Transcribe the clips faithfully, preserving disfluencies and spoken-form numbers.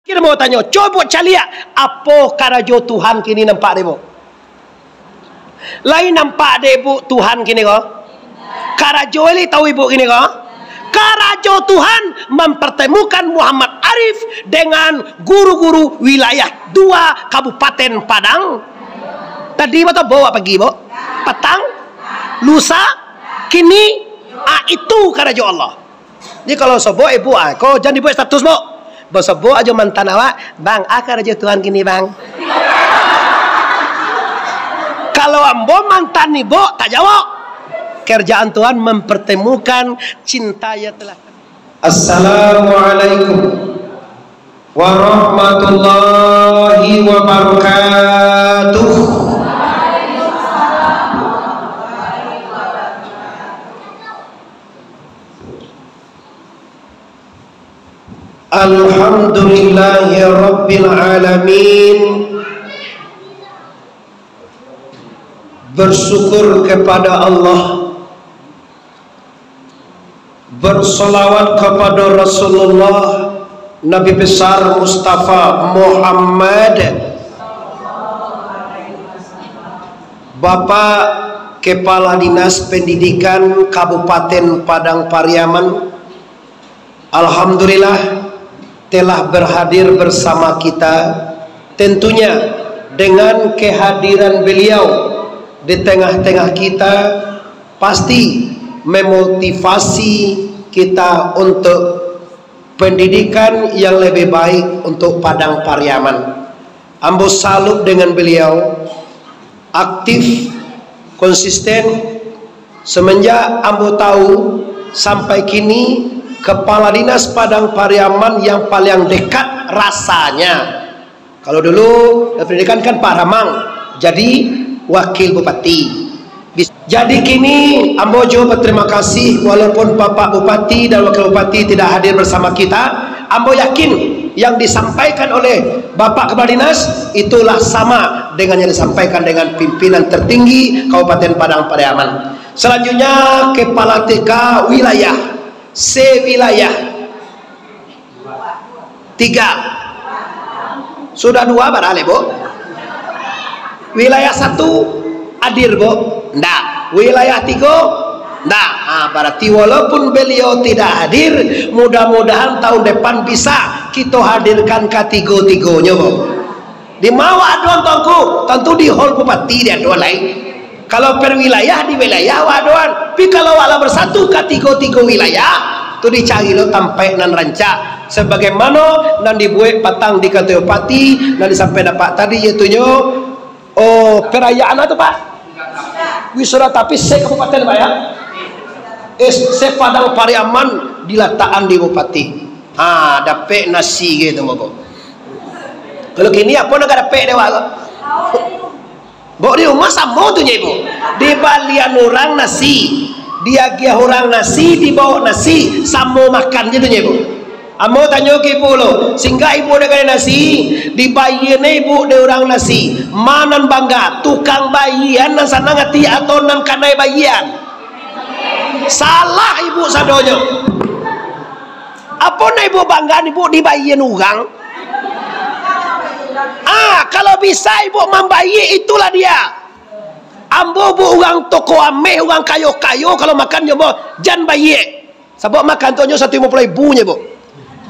Kini mau tanyo, cubo caliak, apo karajo Tuhan kini nampak dek ibuk? Lai nampak dek ibuk Tuhan kini ko? Karajo lai tahu ibuk kini ko? Karajo Tuhan mempertemukan Muhammad Arif dengan guru-guru wilayah dua Kabupaten Padang. Tadi mah tu, buk, pagi, buk, patang, lusa, kini, ah, itu karajo Allah. Jadi, kalau sobok, eh, buk, ah, ko jan dibuek status, buk. Basobok ajo mantan awak, "Bang, ah, karajo Tuhan kini, Bang." Kalau ambo mantan ibuk, tak jawab. Kerjaan Tuhan mempertemukan cinta yang telah. Assalamualaikum warahmatullahi wabarakatuh. Alhamdulillahirabbil alamin. Bersyukur kepada Allah. Bersolawat kepada Rasulullah, Nabi Besar Mustafa Muhammad. Bapak Kepala Dinas Pendidikan Kabupaten Padang Pariaman, alhamdulillah, telah berhadir bersama kita. Tentunya, dengan kehadiran beliau di tengah-tengah kita, pasti memotivasi kita untuk pendidikan yang lebih baik untuk Padang Pariaman. Ambo salut dengan beliau, aktif, konsisten. Semenjak ambo tahu, sampai kini, Kepala Dinas Padang Pariaman yang paling dekat rasanya. Kalau dulu, pendidikan kan Pak Ramang, jadi wakil bupati. Bis-, jadi kini, ambo juo batarima kasih, walaupun Bapak Bupati dan Wakil Bupati tidak hadir bersama kita, ambo yakin yang disampaikan oleh Bapak Kepala Dinas, itulah sama dengan yang disampaikan dengan pimpinan tertinggi Kabupaten Padang Pariaman. Selanjutnya, Kepala T K wilayah, sewilayah. Tiga. Sudah dua, padahal, Ibu. Wilayah satu hadir, Bu? Ndak. Wilayah tiga? Ndak. Ha, berarti walaupun beliau tidak hadir, mudah-mudahan tahun depan bisa kita hadirkan katiga-tiganyo, Bu. Di ma wak adoan, Tuanku? Tantu di hol bupati diadoan lai. Kalau per wilayah, di wilayah wak adoan. Tapi kalau wak lah bersatu katigo-tigo wilayah, tu dicari lo tampek nan rancak. Sebagaimano nan dibuek patang di kantua bupati, nan disampaikan Bapak tadi, yaitunyo, oh, perayaan apa tu, Pak? Wisuda, tapi se-kabupaten, Pak, ya? Eh, se-Padang Pariaman dilatakan di bupati. Ha, dapek nasi gitu, Bapak. Kalau kini, apo nan ka dapek dek awak tu? Bok di rumah samo tu nyo, Ibu. Dibalian urang nasi, diagiah urang nasi, dibawok nasi, samo makan je tu nyo, Ibu. Ambo tanyo ka Ibu lo, singgah Ibu dek kanai nasi, dibayia nyo Ibu dek urang nasi. Ma nan bangga, tukang bayian nan sanang ati atau nan kanai bayian? Salah Ibu sadonyo. Apo nan Ibu banggaan, Ibu dibayia urang? Ah, kalau bisa Ibu mambayia, itulah dia. Ambo, Bu, urang toko ameh, urang kayo-kayo, kalau makan jo ambo, jan bayia. Sabab makan tu hanyo satu limo puluah ribu nyo, Bu.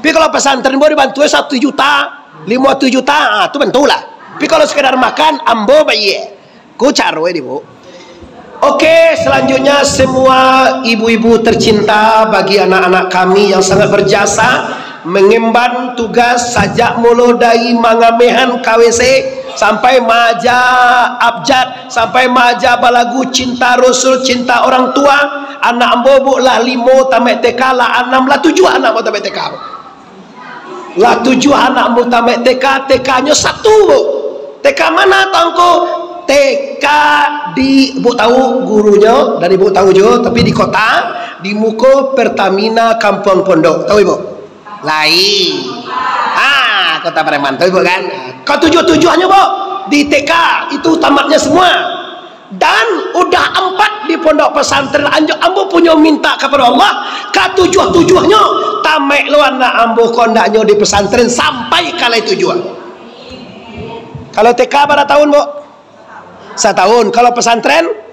Tapi kalau pesantren, Bu, dibantu satu juta, limo ratus juta, ah, tu bantulah. Tapi kalau sekedar makan, ambo bayia. Ko caro e, Bu. Oke, selanjutnya semua ibu-ibu tercinta, bagi anak-anak kami yang sangat berjasa mengemban tugas sajak mulo dari mangamehan K W C sampai maaja abjad, sampai maaja balagu cinta Rasul, cinta orang tua. Anak ambo, Bu, lah limo tamaik T K, lah anam, lah tujuah anak ambo tamaik T K. Lah tujuah anak ambo tamaik T K, T K-nyo satu, Bu. T K mana, Tuanku? T K di, Bu tahu gurunyo, dan Ibu tahu juo, tapi di kota, di muko Pertamina Kampuang Pondok. Tahu, Ibu? Lai. Ah, Kota Pariaman, tahu, Ibu, kan? Katujuah-tujuahnyo, Bu, di T K, itu tamatnya semua. Dan udah ampat di pondok pesantren, anjo ambo punyo minta kapado Allah, katujuah-tujuahnyo, tamaik lo anak ambo ko andaknyo di pesantren sampai ka lai tujuah. Kalau T K bara tahun, Bu? Satahun. Kalau pesantren?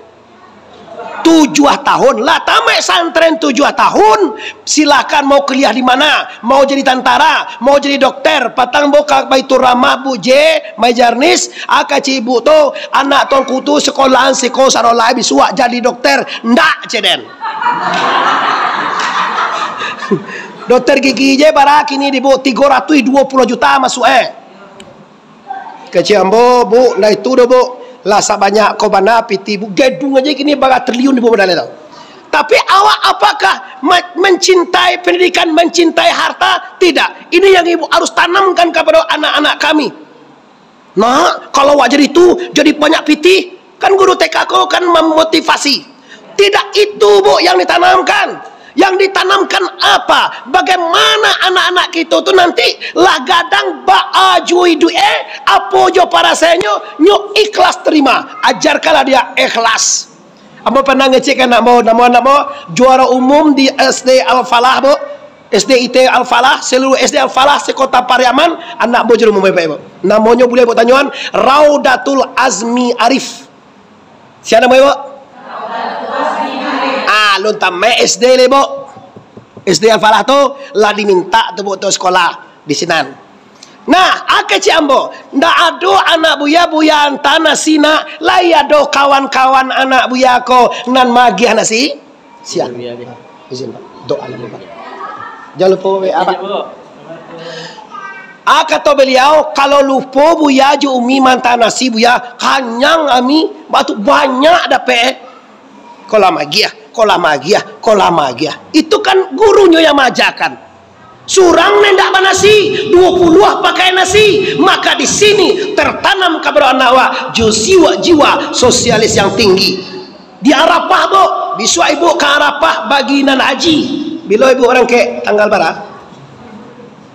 Tujuah tahun. Lah tamaik santren tujuah tahun, silakan mau kuliah di mana, mau jadi tantara, mau jadi dokter, patang bo ka Baiturrahmah, Bu J, Mai Jarnis, ah, kecek ibu tu, anak tuanku tu sekolahan siko sarolah bisuak jadi dokter. Ndak, cek den. Dokter gigi je bara kini di, Bu, tigo ratuih duo puluah juta masuk, eh. Kecek ambo, Bu, ndak itu doh, Bu. Lah sabanyak ko bana piti, Bu. Gedung aja kini bara triliun, Bu, modalnyo tu. Tapi awak apakah ma-, mencintai pendidikan, mencintai harta? Tidak. Ini yang ibu harus tanamkan kepada anak-anak kami. Nak, kalau awak jadi tu, jadi banyak pitih, kan guru T K ko kan memotivasi. Tidak itu, Bu, yang ditanamkan. Yang ditanamkan apa? Bagaimana anak-anak kita tu nanti lah gadang baa juo iduik, eh, apo jo parasaannyo, nyo ikhlas terima. Ajarkanlah dia ikhlas. Ambo pernah ngecek ka anak ambo, namo anak ambo juara umum di S D Al-Falah, Bu. S D I T Al-Falah, seluruh S D Al-Falah sekota Pariaman, anak ambo juara umum, Bapak Ibu. Namonyo buliah Ibu tanyoan, Raudatul Azmi Arif. Sia namo Ibu? Ah, alun tamaik S D lai, Bu. S D Al-Falah tu lah diminta tu, Bu, tu sekolah di sinan. Nah, ah, kecek ambo, ndak ado anak buya, buya anta nasi nak, lai ado kawan-kawan anak buya ko nan magiah nasi? Sia. Izin, Pak. Doa dulu, Pak. Jangan lupa W A, Pak. Ah, kato baliau, kalau lupo buya jo umi maanta nasi buya, kanyang ami, batu banyak dapek, eh. Ko lah magiah, ko lah magiah, ko lah magiah. Itu kan gurunyo yang maajakan. Surang nan indak banasi, duo puluah pakai nasi, maka di sini tertanam kapado anak awak jo jiwa-jiwa sosialis yang tinggi. Di Arafah, Bu, bisuak ibu ka Arafah bagi nan haji. Bilo ibu barangkek, tanggal bara?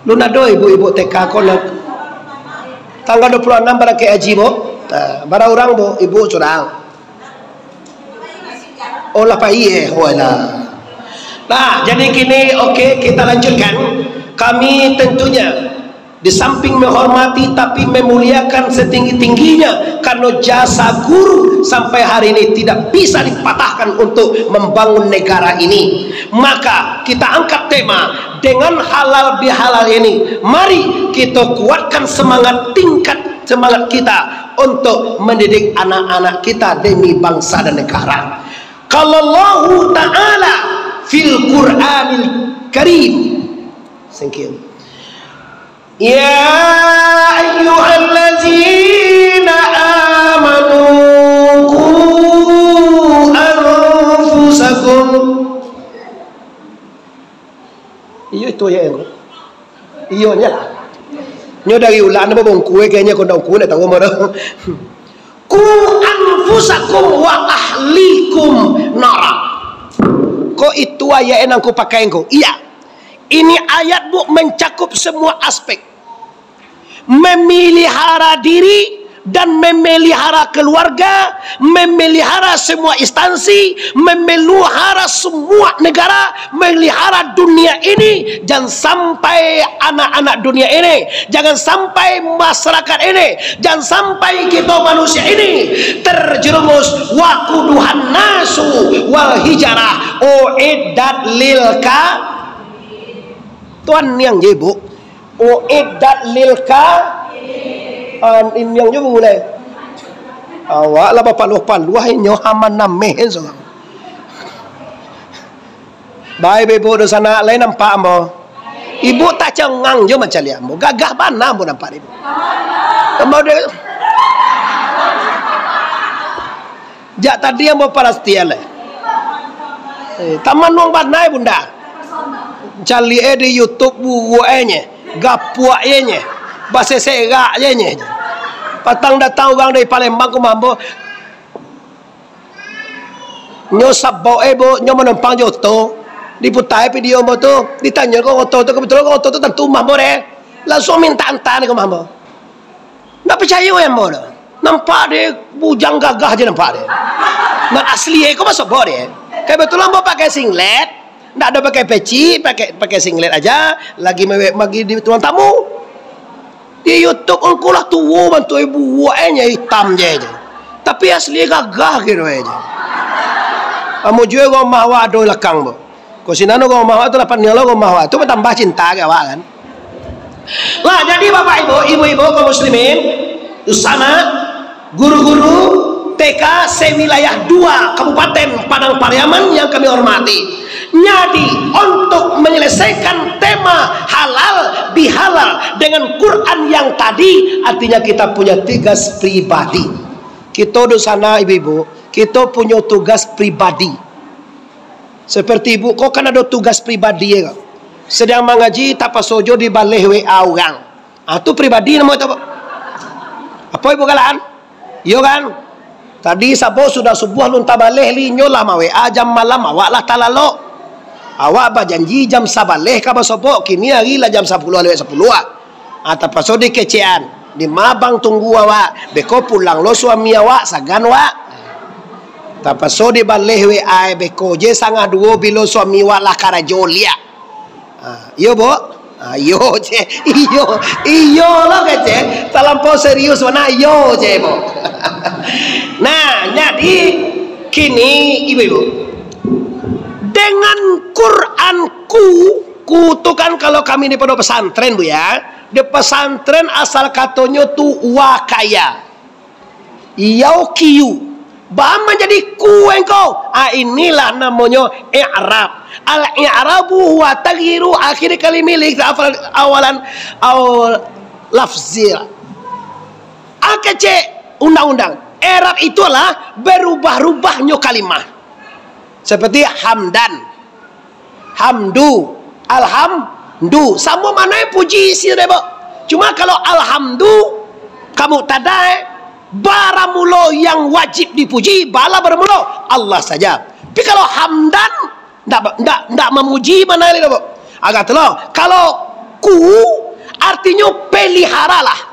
Lun ado ibu-ibu T K ko nan tanggal dua puluh anam barangkek haji, Bu. Nah, bara urang, Bu, ibu surang? Oh, lah pai, eh. Walah. Nah, jadi kini, oke, kita lanjutkan. Kami tentunya di samping menghormati, tapi memuliakan setinggi-tingginya, karena jasa guru sampai hari ini tidak bisa dipatahkan untuk membangun negara ini. Maka, kita angkat tema dengan halal bihalal ini. Mari kita kuatkan semangat, tingkat semangat kita untuk mendidik anak-anak kita demi bangsa dan negara. Qala Allahu Ta'ala fil Qur'anil Karim. Thank you. Ya ayyuhallazina amanu qu anfusakum. Iyo, itu ayat yang. Iyo, nyo lah. Nyo dari ulang, namo bongkue, kayaknya kau ndak bongkue, ndak tahu, marah. Qu anfusakum wa ahlikum nara. Ko itu ayat nan ku pakai ko. Iya. Ini ayat, Bu, mencakup semua aspek. Memelihara diri dan memelihara keluarga, memelihara semua instansi, memelihara semua negara, melihara dunia ini. Jangan sampai anak-anak dunia ini, jangan sampai masyarakat ini, jangan sampai kita manusia ini terjerumus. Waquduhan nasu wal hijarah, uiddat lil ka-, Tuhan yang je, Bu. Uiddat lil ka-, an, yang je, Bu, mulai. Awak lah bapaluah-paluah inyo haman nameh surang. Bae, Ibu, dosa nak lain nampak ambo. Ibu tacangang jo mancaliak ambo. Gagah bana ambo nampak ibu. Ambo de-, jak tadi ambo parastian lai. Eh, tamanuang bana, Bunda. Caliak e di YouTube buruak e nye, gapuak e nye, baseserak je nye. Patang datang urang dari Palembang ka rumah ambo. Nyo sabok e, Bu, nyo manumpang jo oto. Diputa e video ambo tu. Ditanyo ka oto tu, kebetulan ka oto tu tantu rumah ambo deh. Langsuang mintak anta ka rumah ambo. Ndak picayo ambo tu. Nampak deh, bujang gagah je nampak deh. Nan asli ko basobok deh. Kebetulan ambo pakai singlet, ndak ado pakai peci, pakai, pakai singlet aja, lagi mewek bagi di ruang tamu. Di YouTube angku lah tuo bantuak buak eh, nyo itam je je. Tapi asli gagah kiro eh je. Amu juo rumah awak ado lakang tu. Ko sinan rumah awak tu lapan nilo rumah awak. Tu batambah cinta ka awak kan. Lah, jadi Bapak Ibu, ibu-ibu kaum muslimin, Dusana, guru-guru T K se-wilayah dua Kabupaten Padang Pariaman yang kami hormati. Jadi, untuk menyelesaikan tema halal bihalal dengan Quran yang tadi, artinya kita punya tugas pribadi. Kito Dusana, ibu-ibu, kito punyo tugas pribadi. Seperti ibu ko kan ado tugas pribadi ko. Sadang mangaji, tapaso jo dibaleh W A urang. Ah, tu pribadi namo itu, Pak. Apo ibu kalaan? Iyo kan? Tadi sabo sudah subuah alun tabaleh, inyo lah ma-W A jam malam, awak lah talalok. Awak bajanji jam sabaleh ka basobok, kini ari lah jam sapuluah lewat sapuluah. Ah, tapaso dikecekan. Di ma bang tunggu awak? Beko pulang lo suami awak, sagan wak. Tapaso dibaleh W A, beko je sangah duo bilo suami wak lah karajo liak. Ah, iyo, Bok? Ah, iyo je. Iyo. Iyo lo kecek. Talampau serius bana, iyo je, Bok. Nah, jadi kini ibu-ibu, dengan Quran ku, ku tu kan kalau kami di pondok pesantren, Bu, ya. Di pesantren asal katonyo tu wakaya. Yau kiu. Baa manjadi ku engkau? Ah, inilah namonyo i'rab. Al-i'rabu huwa taghyiru akhir kalimi li awalan au lafzil. Ah, kecek undang-undang. I'rab itu adalah berubah-rubahnya kalimah. Seperti hamdan. Hamdu, alhamdu, samo mano puji isi deh, Bok. Cuma kalau alhamdu, kamu tadai, baramulo yang wajib dipuji, bala baramulo Allah saja. Tapi kalau hamdan, ndak, ndak, ndak mamuji mano lai, Bok. Agak tu lo. Kalau ku, artinyo peliharalah.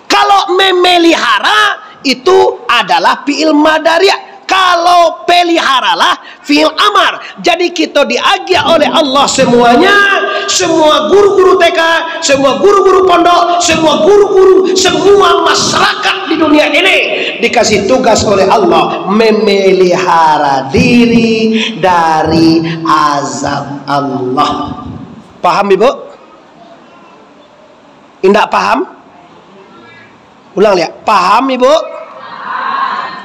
Kalau memelihara, itu adalah fi'il madari. Kalau peliharalah, fi'il amar. Jadi, kito diagiah oleh Allah semuanya, semua guru-guru T K, semua guru-guru pondok, semua guru-guru, semua masyarakat di dunia ini dikasih tugas oleh Allah memelihara diri dari azab Allah. Paham, Ibu? Indak paham? Ulang liak. Paham, Ibu?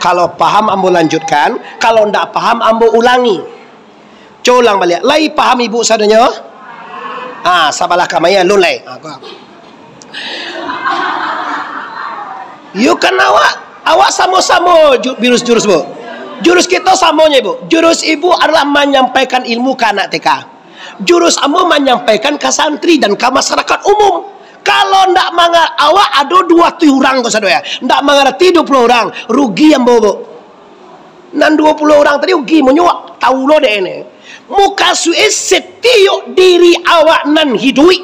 Kalau paham, ambo lanjutkan. Kalau ndak paham, ambo ulangi. Cubo ulang baliak. Lai paham, Ibu, sadonyo? Ah, sabalah kamai, alun lai. Ah, ko. Yo kan awak, awak samo-samo ju-, jurus-jurus, Bu. Jurus kito samonyo, Bu. Jurus Ibu adalah manyampaikan ilmu ka anak T K. Jurus ambo manyampaikan ka santri dan ka masyarakat umum. Kalau ndak manga-, awak ado duo puluah urang ko sado ya, ndak mangarati duo puluah urang, rugi ambo, Bu. Nan duo puluah urang tadi rugi, monyo awak tau lo dek ini. Mukasuik setiok diri awak nan hiduik.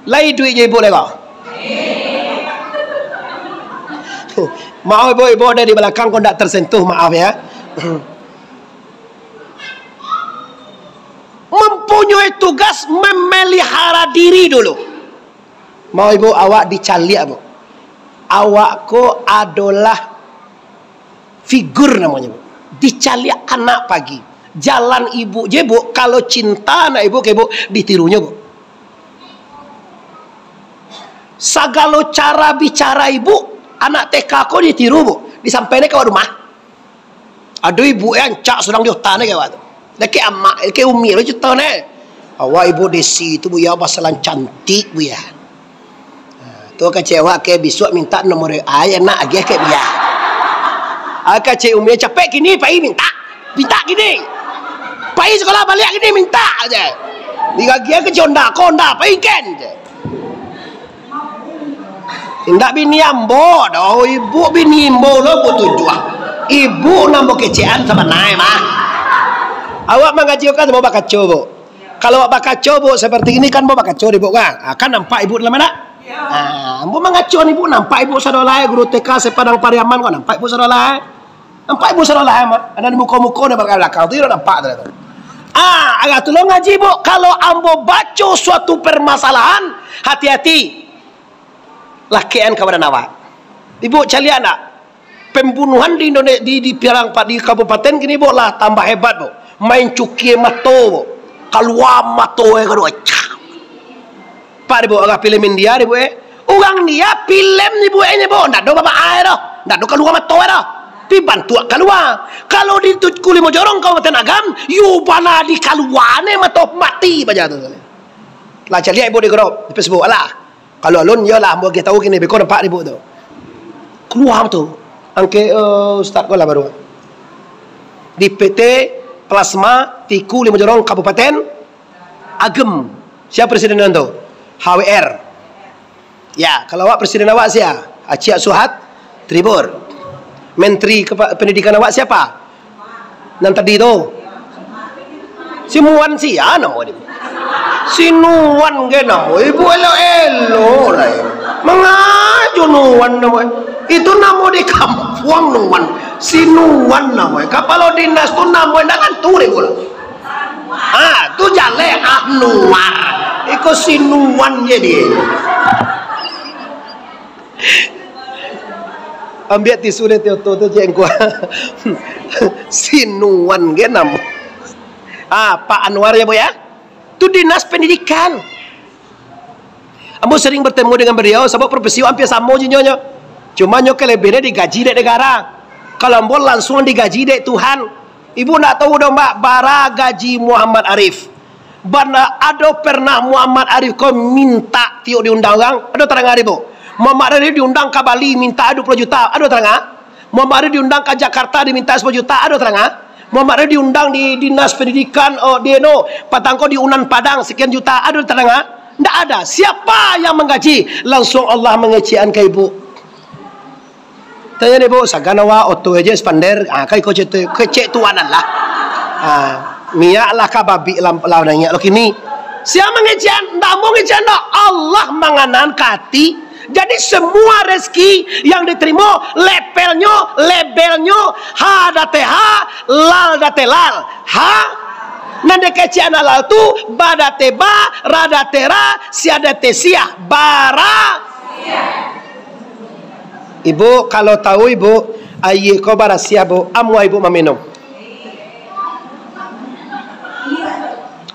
Lai hiduik je ibu lai ko. Maaf ibu, ibu ada di balakang ko ndak tersentuh, maaf ya. Mempunyai tugas memelihara diri dulu. Mau ibu awak dicaliak, Bu. Awak ko adolah figur namonyo, Bu. Dicaliak anak pagi. Jalan ibu je, Bu, kalau cinta anak ibu ka ibu, ditirunyo, Bu. Sagalo cara bicara ibu, anak T K ko ditiru, Bu. Disampaian ka awak rumah. Ado ibu e rancak surang di ota ne ka awak tu. Dakek amak, dakek umi lo carito ne. Awak ibu desi tu, Buya, basalan cantik, Buya. Ha, tu kecek awak ke bisuak mintak nomor W A, nak agiah ke Buya. Ah, kecek umi, capek kini pai mintak. Mintak kini. Pai sekolah baliak kini mintak je. Diagiah ke Honda, Honda, pai ken je. Indak bini ambo doh, ibu bini ambo lo ambo tujuah. Ibu nan ambo kecekan sabananyo mah. Awak mangaji kan ambo bakaco, Bu. Kalau awak bakaco, Bu, seperti ini kan ambo bakaco di Bu kan. Ah, kan nampak ibu dalam anak. Ah, ambo mangaco ni, Bu, nampak Ibu sadolah, guru T K se-Padang Pariaman ko, nampak Ibu sadolah. Nampak Ibu sadolah, Mak. Ado di muko-muko, ado balakang-balakang tu, iyo nampak tu. Ah, agak tu lo ngaji, Bu. Kalau ambo baco suatu permasalahan, hati-hati. Lakekan ka badan awak. Ibu caliak ndak? Pembunuhan di Indone-, di, di Padang, di kabupaten kini, Bu, lah tambah hebat, Bu. Main cukie mato, Bu. Kalua mato, eh, kalua. Cak. Pak, Ibu, agak filem India, Ibu, eh. Urang India, filem ni, Bu, eh, ni, Bu. Ndak ado bamak aia doh. Ndak ado kalua mato, eh, doh. Pi bantuak kalua. Kalau di Tuku Limo Jorong, Kabupaten Agam, yo bana di kalua ne mato, mati baja tu. Lah caliak, Ibu, di grup, di Facebook, alah. Kalau alun, iyolah, ambo agiah tahu kini, beko nampak di Ibu tu. Kalua tu. Angke, eh, Ustaz ko lah baru. Di P T Plasma Tuku Limo Jorong Kabupaten Agam. Sia presiden tu? H W R. Ya, kalau awak presiden awak sia? Aciak Suhat Tribur. Menteri kepa-, pendidikan awak siapa? Nan tadi tu. Si Muan sia namo dia? Si Nuan ge namo. Ibu elok-elok lah. Mangajo Nuan namo. Itu namo di kampuang Nuan. Si Nuan namo. Kapalo dinas tu namo ndak tantu deh, Bu. Ah, tu jaleh Anwar. Iko si Nuan je dia. Ambiak tisu deh, Tio, tu, tu, cek engkau. Si Nuan ge namo. Ah, Pak Anwar ya, Bu, ya? Tu dinas pendidikan. Ambo sering bertemu dengan beliau, sabab profesi hampir samo jo nyo, nyo. Cuma nyo kelebihan digaji dek negara. Kalau ambo langsung digaji dek Tuhan. Ibu ndak tahu doh, Mbak, bara gaji Muhammad Arif. Bana ado pernah Muhammad Arif ko minta tiok diundang urang? Ado tadanga, Ibu? Muhammad Arif diundang ka Bali minta dua puluh juta, ado tadanga? Muhammad Arif diundang ka Jakarta diminta sepuluh juta, ado tadanga? Muhammad Arif diundang di Dinas Pendidikan, oh, di eno, patang ko di Unan Padang sekian juta, ado tadanga? Ndak ada. Siapa yang menggaji? Langsung Allah mengecekan ka Ibu. Tanya deh, Bu, sagan awak, oto aja spander, ah, kai ko cek tu, kecek tuanan lah. Ah, minyak lah ka babik lam-, lah naiak lo kini. Sia mangecekan, ndak ambo ngecekan doh. Allah manganaan ka ati. Jadi semua rezeki yang diterimo, lepelnyo, lebelnyo, ha date ha, lal date lal. Ha? Nan dikecekan lal tu, ba date ba, ra date ra, sia date sia. Bara. Ibu, kalau tahu Ibu, aia ko barasiah, Bu, amuah Ibu maminum.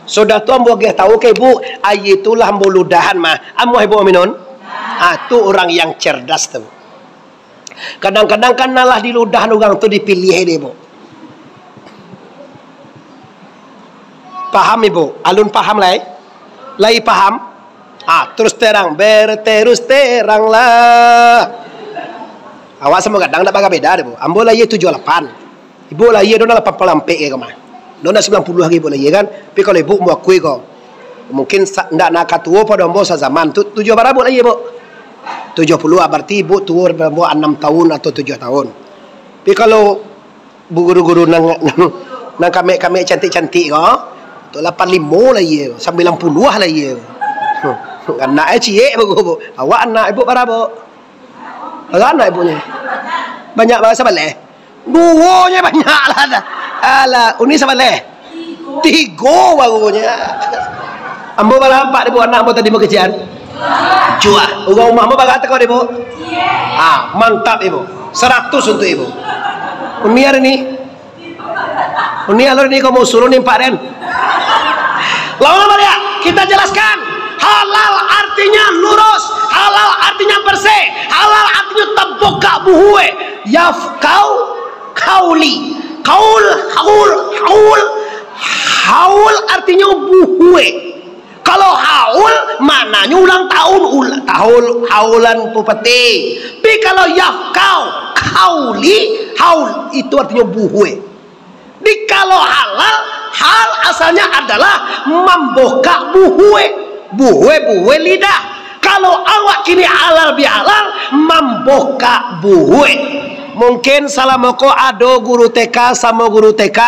Sudah tu ambo agiah tahu ka Ibu, aia tu lah ambo ludahan mah, amuah Ibu maminum. Ah, tu urang yang cerdas tu. Kadang-kadang kan nan lah diludahan urang tu dipiliah deh, Bu. Paham, Ibu? Alun paham lai? Lai paham? Ah, terus terang, berterus teranglah. Awak samo gadang ndak bagabeda deh, Bu. Ambo lahia tujuah lapan. Ibu lahia dona lapan puluah ampek ke mah. Dona sambilan puluah lagi Ibu lahia kan. Tapi kalau Ibu mau akui ko, mungkin sa-, ndak nak katuo pado ambo sazaman tu, tujuah bara Ibu lahia, Bu? Tujuah puluah, berarti Ibu tuo pado ambo anam tahun atau tujuah tahun. Tapi kalau bu guru-guru nan, nan, nan kamek-kamek cantik-cantik ko, tu lapan limo lahia, sambilan puluah lahia. Anak e ciek bagus, Bu. Awak anak Ibu bara, Bu? Bara anak Ibu nyo? Banyak bara, sabaleh? Duo nyo banyak lah dah. Alah, uni sabaleh? Tigo baru nyo. Ambo bara ampek Ibu anak ambo tadi mangecekan? Tujuah. Urang rumah ambo bara teko, Ibu? Ah, mantap, Ibu. Saratus untuk Ibu. Uni ari ni? Uni alun ni ko mau suruh ni ampek den. Lawan apa dia? Kita jelaskan. Halal artinya lurus. Halal artinya bersih. Halal artinya tabukak buhue. Yafkau kauli. Kaul, haul, haul. Haul artinya buhue. Kalau haul, maknanyo ulang tahun, ul-, tahun, haulan pupeti. Tapi kalau yafkau, kauli, haul, itu artinyo buhue. Di kalau halal, hal asalnya adalah mambukak buhue. Buhue, buhue lidah. Kalau awak kini halal bihalal, mambukak buhue. Mungkin salamo ko ado guru T K samo guru T K,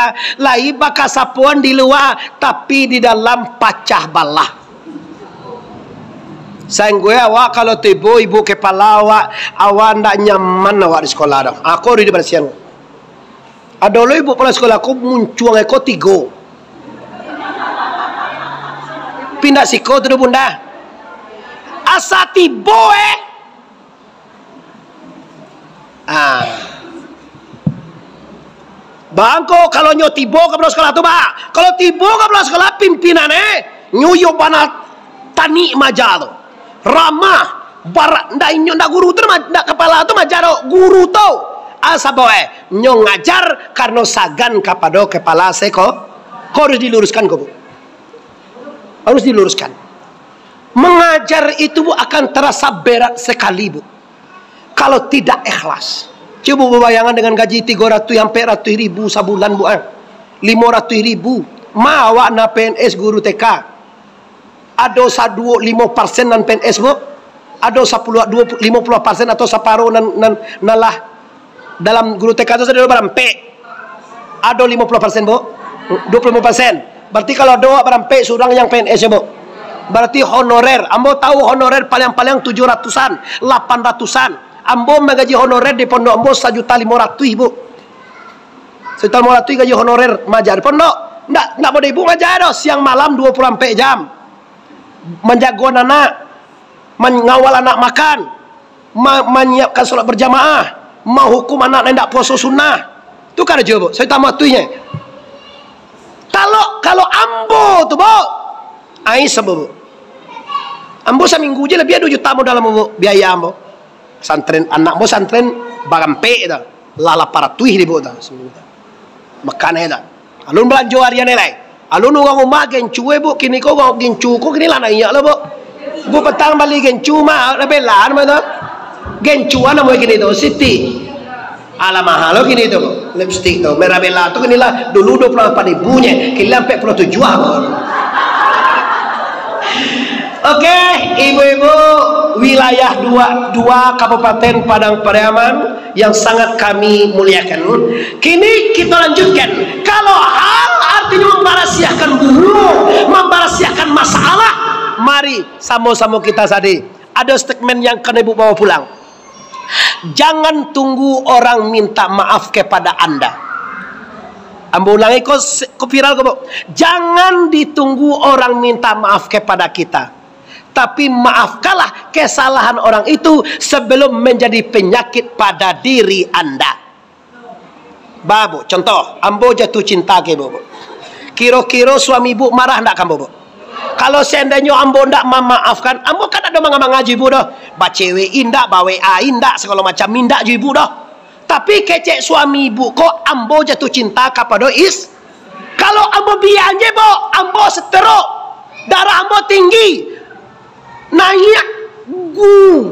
lai bakasapoan di lua, tapi di dalam pacah balah. Sainggo awak kalau tibo ibu kepala awak, awak ndak nyaman awak di sekolah doh. Ako udah dibarasian. Ado lo ibu kepala sekolah ko muncuang eko tigo. Pindah siko tu doh bunda. Asa tibo eh. Ah. Bangko kalau nyo tibo ka kepala sekolah tu, bah. Kalau tibo ka kepala sekolah pimpinan eh, nyo yo bana tanik maja tu. Ramah, barak ndak inyo ndak guru tu ma-, ndak kepala tu maja doh, guru tu. Asa bawa eh, nyo ngajar karano sagan kapado kepala seko. Ko harus diluruskan ko, Bu. Harus diluruskan. Mengajar itu, Bu, akan terasa berat sekali, Bu. Kalau tidak ikhlas. Cubo babayangan dengan gaji tigo ratuih ampek ratuih ribu sabulan, Bu, ah. Limo ratuih ribu. Ma awak na P N S guru T K. Ado saduo limo persen nan P N S, Bu. Ado sapuluah, duo, limo puluah persen atau saparo nan, nan, nan lah dalam guru T K tu sadonyo barampek. Ado limo puluah persen, Bu? Duo puluah limo persen. Berarti kalau ado awak barampek surang yang P N S, ya, Bu? Berarti honorer. Ambo tahu honorer paling-paling tujuh ratusan, lapan ratusan. Ambo manggaji honorer di pondok ambo sajuta limo ratuih, Bu. Sajuta limo ratuih gaji honorer maja di pondok. Ndak, ndak model ibu maja doh, siang malam duo puluah ampek jam. Manjago anak, mangawal anak makan, ma-, manyiapkan salat berjamaah, mahukum anak nan indak puaso sunnah. Tu karajo, Bu. Sajuta limo ratuihnyo. Kalau, kalau ambo tu, Bu, ais ambo, Bu. Ambo saminggu je labiah duo juta modal ambo, Bu, biaya ambo. Santren, anak ambo santren barampek tu. Lah lapan ratuih di, Bu, tu. Makan aja tu. Alun balanjo harian lai. Alun urang rumah gencu, eh, Bu. Kini ko urang gencu ko kini lah naiak lah, Bu. Bu, patang bali gencu mah, Rabella nama tu. Gencuan namo kini tu, Siti. Alah, mahal lo kini tu, Bu. Lipstik tu, Mirabella tu kini lah dulu dua puluh lapan ribu nyo, kini lah ampek puluah tujuah, Bu. Oke, ibu-ibu wilayah dua, dua Kabupaten Padang Pariaman, yang sangat kami muliakan. Kini kita lanjutkan. Kalau hal artinya membarasiahkan bulu, membarasiahkan masalah, mari samo-samo kita sadih. Ada statement yang kena ibu bawa pulang. Jangan tunggu orang minta maaf kepada anda. Ambo ulangi ko, ko viral ko, Bu. Jangan ditunggu orang minta maaf kepada kita. Tapi maafkanlah kesalahan orang itu sebelum menjadi penyakit pada diri anda. Ba, Bu, contoh, ambo jatuh cinta ka ibu, Bu. Kiro-kiro suami ibu marah ndak ka ambo, Bu? Kalau seandainyo ambo ndak mamaafkan, ambo kan ndak ado manga-manga jo ibu doh. Bacewek indak, ba-W A indak, sagalo macam indak jo ibu doh. Tapi kecek suami ibu ko, ambo jatuh cinta kapado is-, Kalau ambo bian je, Bo, ambo stroke, darah ambo tinggi, naiak gu-,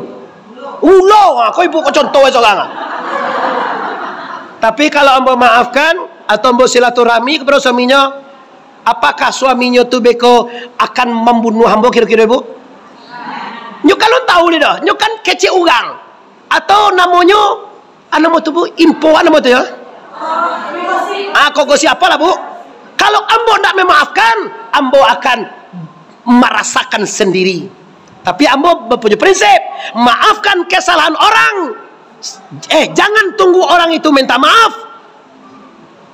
ulo, ha, ko ibu ko contoh sorang. Tapi kalau ambo maafkan, atau ambo silaturahmi kepada suaminya, apakah suaminya tu beko akan mambunuah ambo kiro-kiro, Bu? Nyo kan alun tahu lai doh, nyo kan kecek urang. Atau namonyo, ah, namo tu, Bu, info, ah, namo tu, yo? Ah, kok gosip apolah, Bu? Kalau ambo ndak memaafkan, ambo akan marasakan sendiri. Tapi ambo bapunyo prinsip, maafkan kesalahan orang. Eh, jangan tunggu orang itu minta maaf.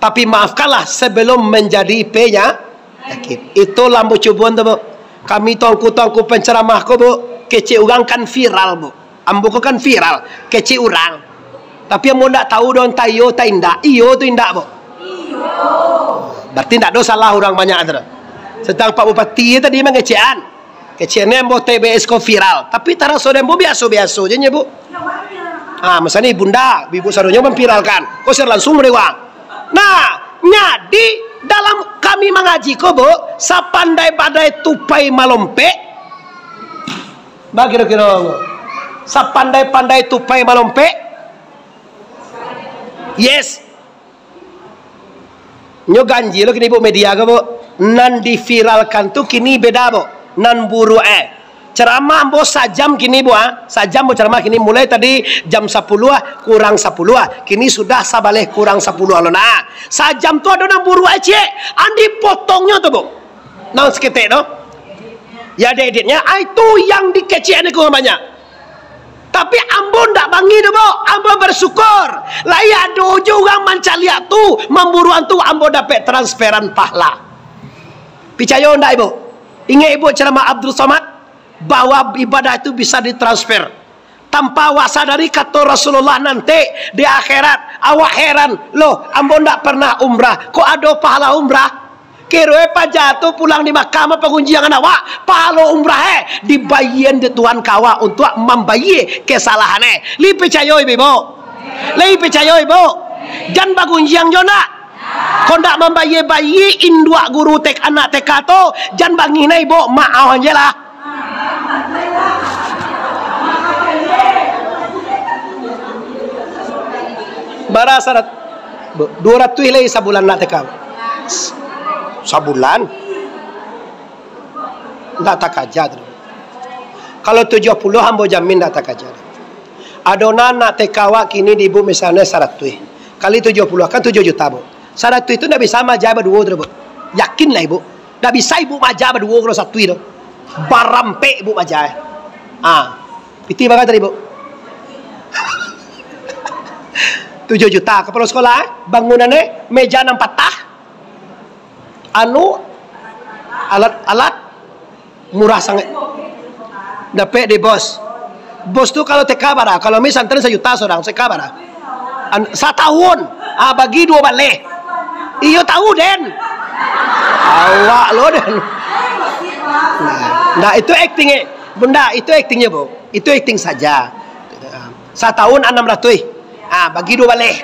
Tapi maafkanlah sebelum menjadi penya-, penyakit. Itulah ambo cuboan tu, Bu. Kami tuangku-tuangku penceramah ko, Bu, kecek urang kan viral, Bu. Ambo ko kan viral, kecek urang. Tapi ambo ndak tahu doh antah iyo atau indak. Iyo tu indak, Bu. Berarti ndak ado salah urang banyak tu. Sedang Pak Bupati tadi mangecekan. Kecek ni ambo T B S ko viral, tapi taraso dek ambo biaso-biaso je nyo, Bu. Ah, misalnyo Bunda, ibu sadonyo mamviralkan, ko share langsung dek urang. Nah, jadi dalam kami mangaji ko, Bu, sapandai-pandai tupai malompek, ba kiro-kiro, Bu, sapandai-pandai tupai malompek, yes. Nyo ganjil lo kini, Bu, media ko, Bu. Nan diviralkan tu kini beda, Bu. Nan buruak, eh. Ceramah ambo sajam kini, Bu, ah. Sajam ambo ceramah kini, mulai tadi jam sapuluah kurang sapuluah. Kini sudah sabaleh kurang sapuluah lo nah. Sajam tu ado nan buruak, eh, ciek. Andi potongnyo tu, Bu. Nan saketek tu. Ya, edit-editnya, ah, itu yang dikecek ni kurang banyak. Tapi ambo ndak bangih tu, Buk. Ambo bersyukur. Lai ado jo urang mancaliak tu, mamburuan tu, ambo dapek transferan pahala. Picayo ndak, Ibu? Ingat Ibu ceramah Abdul Somad, bahwa ibadah itu bisa ditransfer. Tanpa awak sadari, kato Rasulullah, nanti di akhirat, awak heran, "Loh, ambo ndak pernah umrah, kok ado pahala umrah?" Kironyo paja tu pulang di Makkah, mapagunjiang awak, pahalo umrah eh, dibayie dek Tuhan ka awak untuak mambayie kesalahan eh. Lai picayo, Ibu? Lai picayo, Ibu? Jan bagunjiang jo ndak? Kok ndak mambayie-bayie induak guru tek anak T K tu, jan bangih nah, Ibu, maaf je lah. Bara sarat-, duo ratuih lai sabulan nak T K. Sabulan? Ndak takaja tu. Kalau tujuah puluah, ambo jamin ndak takaja. Adonan nak T K awak kini di Ibu misalnyo saratuih. Kali tujuah puluah kan tujuah juta, Bu. Saratuih tu ndak bisa maaja baduo tu, Bu. Yakinlah Ibu. Ndak bisa Ibu maaja baduo kalau satuih tu. Barampek Ibu maaja. Ah. Pitih bara tadi, Bu? Tujuah juta. Kapalo sekolah, eh? Bangunan, eh? Meja nan patah. Anu, alat-alat murah sangaik. Dapek di bos. Bos tu kalau T K bara? Kalau mi santri sajuta surang, T K bara? An-, satahun. Ah, bagi duo baleh. Iyo tahu, den. Awak lo, den. Nah, nah, itu akting, eh. Bunda, itu aktingnya, Bu. Itu akting saja. Satahun anam ratuih. Ah, bagi duo baleh.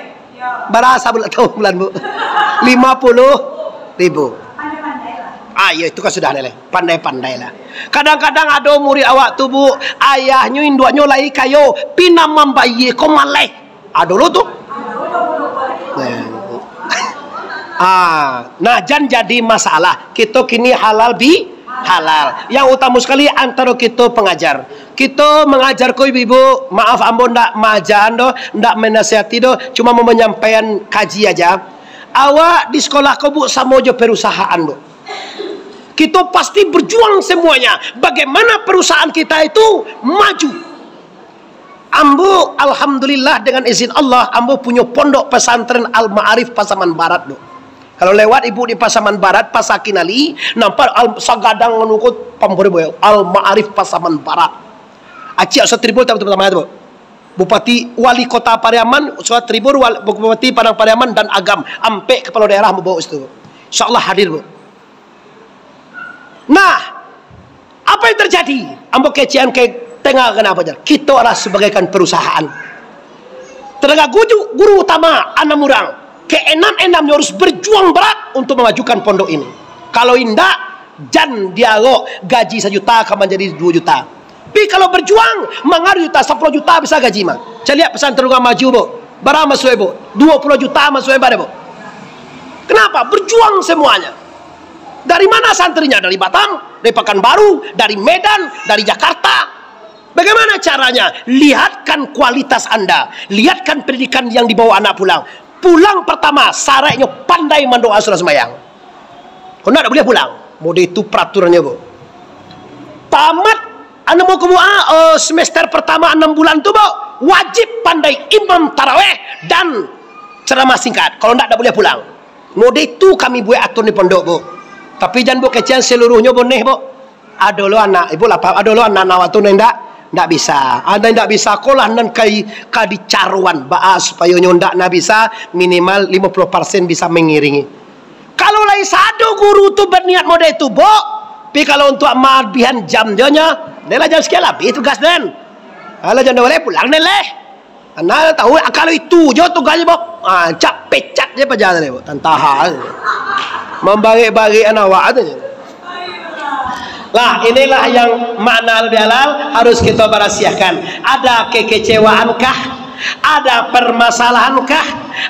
Bara sabulan, tahu bulan, Bu? Lima puluh ribu. Ah, iyo, itu kan sudah, Lele. Pandai-pandailah. Kadang-kadang ado murid awak tu, Bu, ayahnyo, induaknyo lai kayo, pina mambayie ko maleh. Ado lo tu. Nah. Ah, nah, jan jadi masalah. Kito kini halal bi-, halal. Yang utama sekali antaro kito pengajar. Kito mangajar ko ibu-ibu, maaf ambo ndak maaja doh, ndak manasihati doh, cuma mau manyampaian kaji aja. Awak di sekolah ko, Bu, samo jo perusahaan, Bu. Kito pasti berjuang semuanya, bagaimana perusahaan kita itu maju. Ambo, alhamdulillah, dengan izin Allah, ambo punyo pondok pesantren Al-Ma'arif Pasaman Barat, Bu. Kalau lewat ibu di Pasaman Barat, Pasar Kinali, nampak al-, sagadang anu ko, pampuri boyo, Al-Ma'arif Pasaman Barat. Acik Satribul tahu pertama tu, Bu. Bupati, Wali Kota Pariaman, Satribul, Wal-, Bupati Padang Pariaman, dan Agam. Ampek kepala daerah ambo bawa situ, Bu. InsyaAllah hadir, Bu. Nah, apa yang terjadi? Ambo kecekan ka tengah, kenapa aja? Kito adalah sebagaikan perusahaan. Tenaga guru, guru utama, anam urang. Keenam-enamnyo harus berjuang berat untuk memajukan pondok ini. Kalau indak, jan diarok gaji sajuta ka manjadi duo juta. Tapi kalau berjuang, mangadu juta, sapuluah juta bisa gaji mah. Caliak pesantren urang maju, Bu. Bara masuak, Bu? Duo puluah juta masuak, Bu. Kenapa? Berjuang semuanya. Dari mana santrinya? Dari Batam, dari Pekanbaru, dari Medan, dari Jakarta. Bagaimana caranya? Lihatkan kualitas Anda, lihatkan pendidikan yang dibawa anak pulang. Pulang pertama, syaratnyo pandai mandoa sudah sembahyang. Kalau ndak, ndak boleh pulang. Model itu peraturannya, Bu. Tamat, anu, mau ke, Bu, ah, eh, semester pertama enam bulan tu, Bu, wajib pandai imam taraweh dan ceramah singkat. Kalau ndak, ndak boleh pulang. Model itu kami buat aturan di pondok, Bu. Tapi jan, Bu, kecekan seluruhnyo boneh, Bu. Ado lo anak, ibu lah paham, ado lo anak-anak awak tu nan ndak, ndak bisa. Ado ndak bisa, ko lah nan kai, ka dicaroan, baa supayo nyo ndak, nah, bisa, minimal limo puluah persen bisa mangiringi. Kalau lai sado guru tu baniat model tu, Bu, tapi kalau untuak malabihan jam jo nyo, den lah jam sekian lah abih tugas den. Alah, jam duo baleh pulang den leh. Nah, tahu, ah, kalau itu jo tugasnyo, Bok. Ah, cak pecat je paja tadi, Bok. Tantaha. Mambarek-barek anak awak tu. Lah, inilah yang makna lebih halal harus kita berasiahkan. Ada kekecewaan kah? Ada permasalahan kah?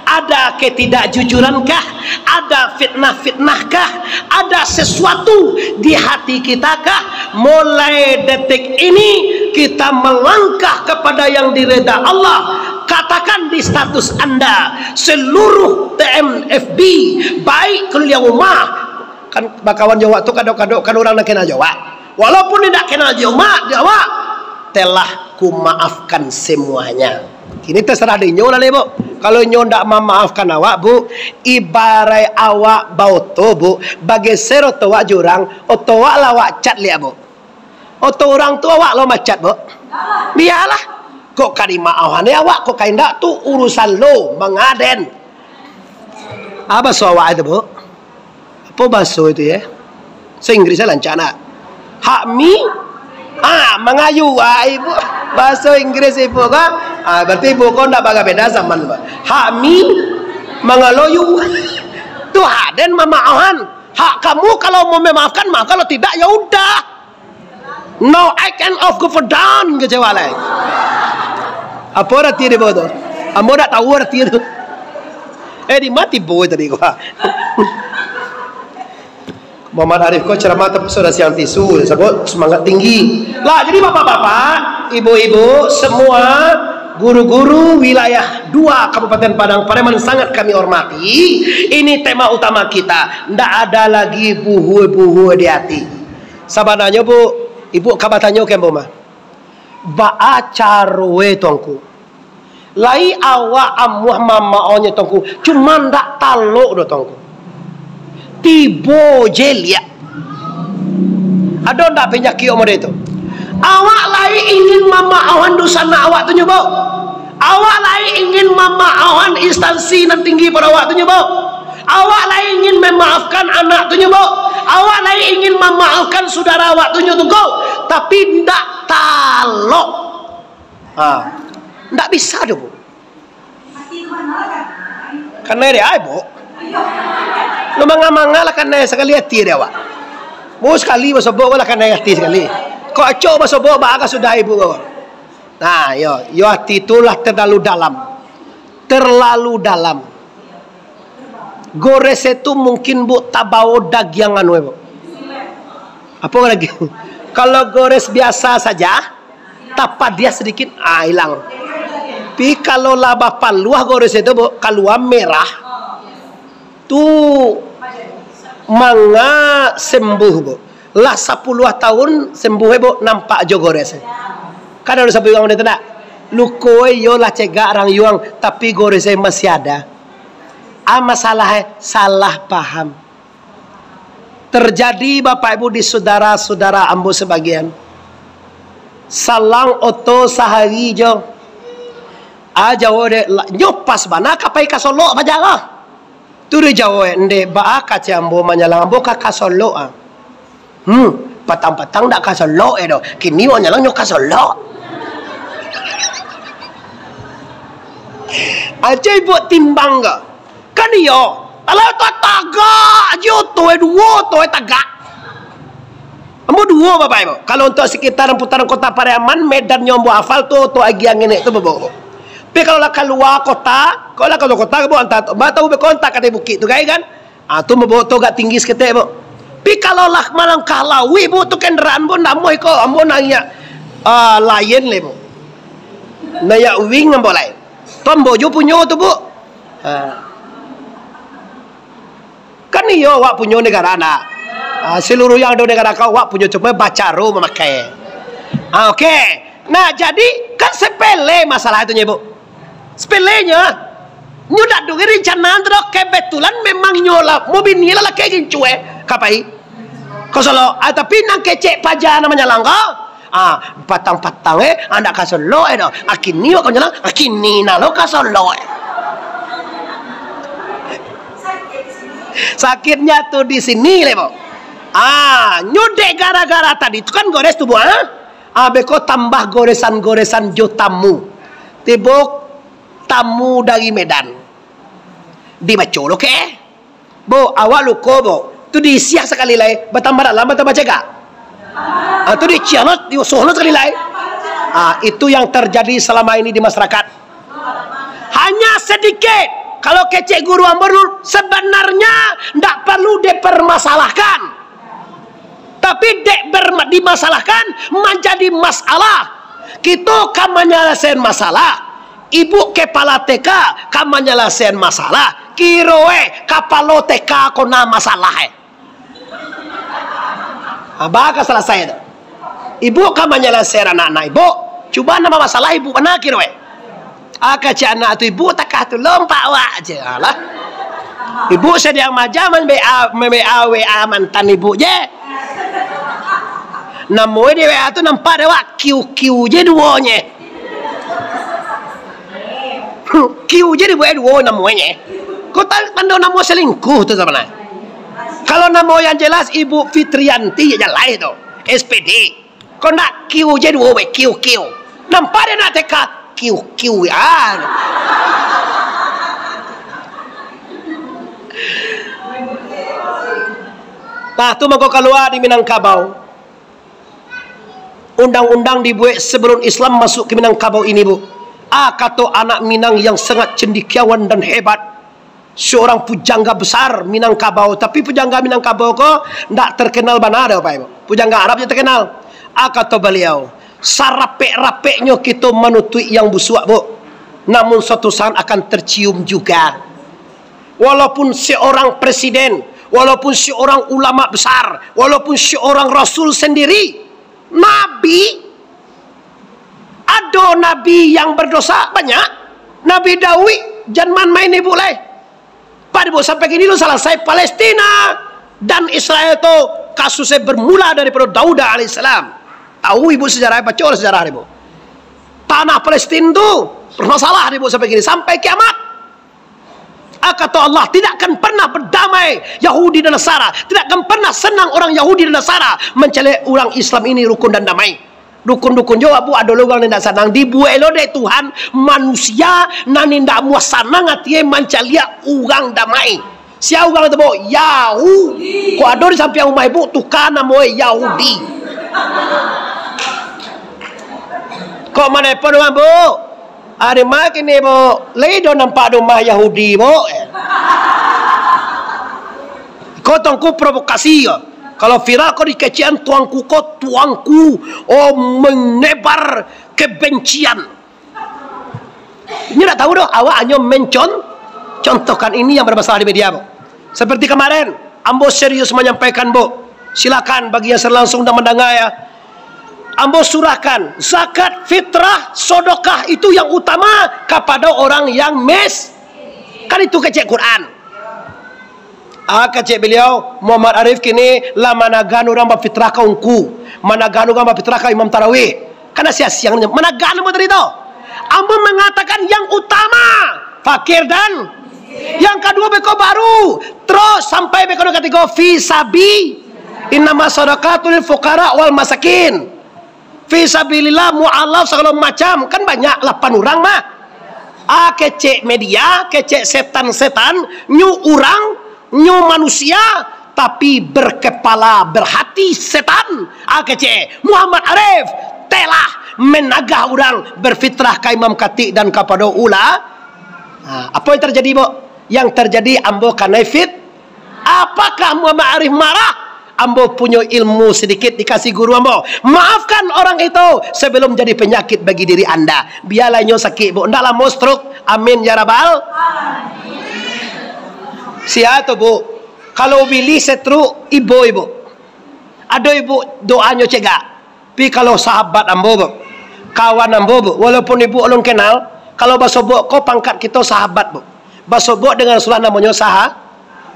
Ada ketidakjujuran kah? Ada fitnah-fitnah kah? Ada sesuatu di hati kita kah? Mulai detik ini, kita melangkah kepada yang direda Allah. Katakan di status Anda, seluruh T M F B, baik kuliah rumah, kan bakawan jo awak tu, kadok-kadok kan urang nan kenal jo awak. Walaupun indak kenal jo mak, jo awak, telah kumaafkan semuanya. Kini terserah dek inyo lah, Bu. Kalau inyo ndak mamaafkan awak, Bu, ibaraik awak baoto, Bu, bageser oto awak jurang, oto awak lah awak cat liak, Bu. Oto urang tu awak lo macat, Bu. Bialah. Kok ka dimaohan dek awak, kok ka indak, tu urusan lo, mangaden. Apa baso awak tu, Bu? Apo baso itu, ya? Bahasa Inggris lah rancak nak. Hak mi, ah, mangayu, ah, ibu. Baso Inggris ibu ko. Ah, berarti ibu ko ndak bagabeda zaman, Bu. Hak mi, mangaloyu. Tu hak den mamaohan. Hak kamu kalau mau memaafkan, maaf. Kalau tidak, ya udah. No, I can of go for down, kecewa lai. Apa arti dia, Bu, tu? Ambo ndak tahu arti tu. Eh, di mati boy tadi gua. Muhammad Arif ko ceramah tapi sudah siang tisu, sebab semangat tinggi. Lah, jadi bapak-bapak, ibu-ibu, semua guru-guru wilayah dua Kabupaten Padang Pariaman sangat kami hormati. Ini tema utama kita. Ndak ada lagi buhua-buhua di hati. Sabananyo, Bu, ibu ka batanyo ka ambo mah. Baa caroe, Tuanku? Lai awak amuah mamaohnyo, Tuanku, cuma ndak talok doh, Tuanku. Tibo je liak. Ado ndak panyakik model tu? Awak lai ingin mamaohan dunsanak awak tu nyo, Bu? Awak lai ingin mamaohan instansi nan tinggi pado awak tu nyo, Bu? Awak lai ingin mamaafkan anak tu nyo, Bu? Awak lai ingin mamaafkan sudara awak tu nyo tu, Bu? Tapi ndak talok. Ha. Ndak bisa doh, Bu. Kanai dek ai, Bu. Lo manga-manga lah kanai sakali ati dek awak. Bu, sakali basobok lah kanai ati sakali. Kok acok basobok, baa ka sudah ibu ko. Nah, yo, yo ati tu lah terlalu dalam. Terlalu dalam. Gores itu mungkin, Bu, tabao dagiang anu, Bu. Apa lagi? Kalau gores biasa saja, tapadiah sedikit, ah, hilang. Tapi kalau lah bapaluah gores itu, Bu, kalua merah, tu manga sembuh, Bu. Lah sapuluah tahun sembuh, Bu, nampak jo gores. Kan ado sabuik urang tu ndak? Luko iyo lah cegak rang yuang, tapi gores masih ada. Ah, masalah, eh, salah paham. Terjadi, Bapak Ibu, di saudara-saudara ambo sabagian. Salang oto sahari jo. Ah, jawab dek, la-, nyo pas bana ka pai ka Solok paja lah. Tu dek jawab, "Ndeh, baa kecek ambo manyalang, ambo ka, ka Solok ah." Hmm, patang-patang ndak ka Solok eh doh. Kini wak nyalang nyo ka Solok. Aja ibu timbang ka. Kan iyo. Alah tu tagak je oto eh, duo oto eh tagak. Ambo duo, Bapak Ibu. Kalau untuk sekitar putaran Kota Pariaman, Medan nyo ambo hafal tu, oto agiah ngenek tu bebok. Tapi kalau lah kalua kota, kalau lah kalua kota, Bu, antah tu, ba tahu beko antah kadai bukik tu, gai kan? Ah, tu mambawa tu agak tinggi saketek, Bu. Tapi kalau lah malangkah lauik, Bu, tu kendaraan, Bu, ndak amuah iko, ambo naiak, ah, Lion lai, Bu. Naiak Wing ambo lai. Tu ambo jo punyo tu, Bu. Ha. Kan iyo awak punyo negara ndak? Ah, seluruh yang ado negara ko awak punyo, cuma bacaro mamakai. Ah, oke. Nah, jadi kan sepele masalah itu nyo, Bu. Sepelenyo, nyo dak ado rencana tu doh, kebetulan memang nyo lah, mau bini lah lakai gincu eh, ka pai. Ka Solok, ah, tapi nan kecek paja nan manyalang ko, ah, patang-patang eh, ah, ndak ka Solok eh doh. Ah, kini wak ka manyalang, ah, kini nah lo ka Solok eh. Sakitnya tu di sini lai, Bu. Ah, nyo dek gara-gara tadi tu kan gores tu, Bu, ah. Ah, beko tambah goresan-goresan jo tamu. Tibo tamu dari Medan. Dibaco lo ke? Bu, awak luko, Bu. Tu diisiah sakali lai, batambah dalam, batambah cegak. Ah, tu diiciah lo, diusuh lo sakali lai. Ah, itu yang terjadi selama ini di masyarakat. Hanya sedikit. Kalau kecek guru ambo dulu, sebenarnya ndak perlu dipermasalahkan. Tapi dek berma-, dimasalahkan, manjadi masalah. Kito ka manyalasaian masalah. Ibu kepala T K ka manyalasaian masalah. Kiro eh, kapalo T K ko na masalah eh. Ha, baa ka salasai tu. Ibu ka manyalasaian anak-anak ibu. Cubo nan bamasalah ibu bana kiro, eh. Ah, kecek anak tu, "Ibu takah tu lompak awak," je. Alah. Ibu sadiang maja man B A, man B A W A mantan ibu je. Namo di W A tu nampak dek awak, Q Q je duonye. Q je dibuek duo namonye. Ko ta-, tando namo selingkuh tu sabananyo. Kalau namo yang jelas Ibu Fitrianti, ya jalai tu. S P D. Ko ndak Q je duo, weh, Q Q. Nampak dek anak T K, Q Q, ah. Nah, tu mangko kalua di Minangkabau. Undang-undang dibuek sabalun Islam masuak ka Minangkabau ini, Bu. Ah, kato anak Minang yang sangat cendekiawan dan hebat, seorang pujangga besar Minangkabau, tapi pujangga Minangkabau ko ndak terkenal bana doh, Bapak Ibu. Pujangga Arab je terkenal. Ah, kato baliau, "Sarapek-rapeknyo kito manutuik yang busuak, Bu. Namun suatu saat akan tercium juga." Walaupun seorang presiden, walaupun seorang ulama besar, walaupun seorang rasul sendiri, nabi, ado nabi yang berdosa, banyak. Nabi Daud, jan main-main ibu lai. Pak ibu, sampai kini lu salasai Palestina dan Israel tu kasusnya bermula daripada Daud alaihissalam. Tahu ibu sejarah, baca sejarah ibu. Tanah Palestina tu bermasalah ibu sampai kini, sampai kiamat. Ah, kato Allah, tidak akan pernah berdamai Yahudi dan Nasara. Tidak akan pernah senang orang Yahudi dan Nasara mancaliak urang Islam ini rukun dan damai. Dukun-dukun jo, Bu, ado lo urang nan indak sanang. Dibuek lo dek Tuhan manusia nan indak amuah sanang atie mancaliak urang damai. Sia urang tu, Bu? Yahudi. Kok ado di sampiang rumah ibu, tuka namo Yahudi. Kok manelepon urang, Bu? Ari ma kini, Bu? Lai do nampak rumah Yahudi, Bu? Ko tuangku provokasi ko. Kalau viral ko dikecekan tuangku ko, tuangku, oh, menebar kebencian. Inyo ndak tahu doh, awak hanyo mencon-, contohkan ini yang bermasalah di media, Bu. Seperti kemarin, ambo serius menyampaikan, Bu. Silakan bagi yang secara langsung dan mendengar, ya. Ambo surahkan zakat, fitrah, sodokah itu yang utama kapada orang yang mis-, kan itu kecek Quran. Ah, kecek beliau, Muhammad Arif kini lah managan urang bafitrah ka ungku, managan urang bafitrah ka imam tarawih. Kan sia-sia nyo managan ambo tadi tu. Ambo mangatakan yang utama, fakir dan yang kaduo beko baru, terus sampai beko nan katigo, fi sabi, innama sadaqatul fuqara wal masakin. Fi sabilillah, mualaf, sagalo macam, kan banyak lapan urang mah. Ah, kecek media, kecek setan-setan, nyo urang, nyo manusia, tapi berkepala, berhati setan. Ah, kecek Muhammad Arif telah menagah urang berfitrah ka imam katik dan kapada ula-, ah, apo yang terjadi, Bu? Yang terjadi, ambo kanai fit-, Apakah Muhammad Arif marah? Ambo punyo ilmu sedikit dikasih guru ambo. Maafkan orang itu sebelum jadi penyakit bagi diri anda. Biarlah inyo sakit, Bu. Ndak lamo stroke. Amin ya rabbal. Sia tu, Bu? Kalau Billy stroke, ibo ibu. Ado ibu doanyo cegak. Tapi kalau sahabat ambo, Bu, kawan ambo, Bu, walaupun ibu alun kenal, kalau basobok ko pangkat kito sahabat, Bu. Basobok dengan Rasulullah namonyo saha-,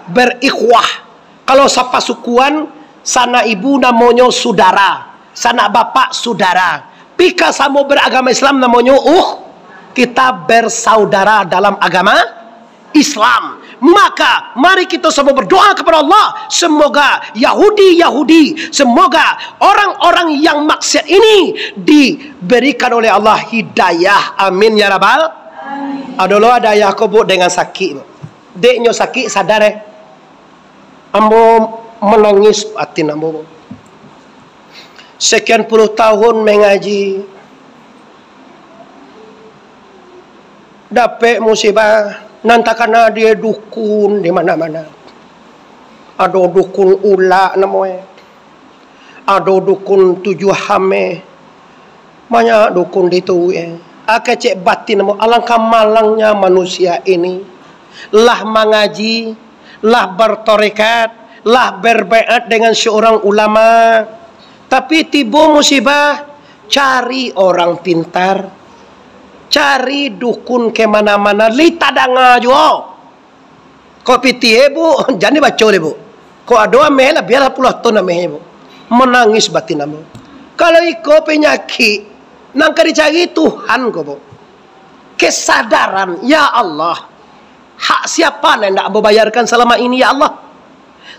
berikhwah. Kalau sapasukuan, sanak ibu namonyo sudara, sanak bapak sudara. Pika samo beragama Islam namonyo uh, kita bersaudara dalam agama Islam. Maka, mari kita sama berdoa kepada Allah, semoga Yahudi-Yahudi, semoga orang-orang yang maksiat ini diberikan oleh Allah hidayah. Amin ya rabbal. Ado lo ayah ko, Bu, dengan sakik, Bu. Dek nyo sakik, sadar, eh. Ambo manangih atin ambo, Bu. Sekian puluh tahun mangaji, dapek musibah, nan takana di dukun di mana-mana. Ado dukun ulak namonyo, ado dukun tujuah hameh, banyak dukun di tu, eh. Ah, kecek batin ambo, alangkah malangnya manusia ini. Lah mangaji, lah bertarekat, lah berbaiat dengan seorang ulama, Tapi tibo musibah, cari orang pintar, cari dukun ka mana-mana, lai tadanga juo. Kok pitih, Bu, jan dibaco deh, Bu. Kok ado ameh lah, biarlah puluah ton ameh, Bu. Manangih batin ambo. Kalau iko panyakik, nan ka dicari Tuhan ko, Bu. Kesadaran, ya Allah. Hak siapa nan indak ambo bayarkan salama ini, ya Allah?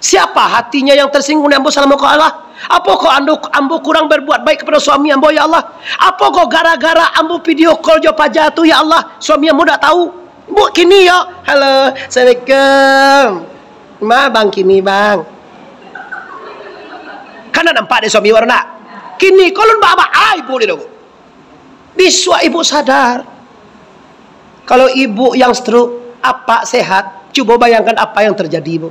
Siapa hatinya yang tersinggung dek ambo salamo ko, Allah? Apo ko ando, ambo kurang berbuat baik kepada suami ambo, ya Allah? Apo ko gara-gara ambo video call jo paja tu, ya Allah, suami ambo dak tahu? Bu, kini yo, "Halo, assalamualaikum. Ma, bang, kini, bang." Kan dak nampak dek suami wak nak? Kini ko lun ba-, ba-, ai, Bu, di doh, Bu. Bisuak ibu sadar. Kalau ibu yang stroke, apak sehat, cubo bayangkan apa yang terjadi, Bu.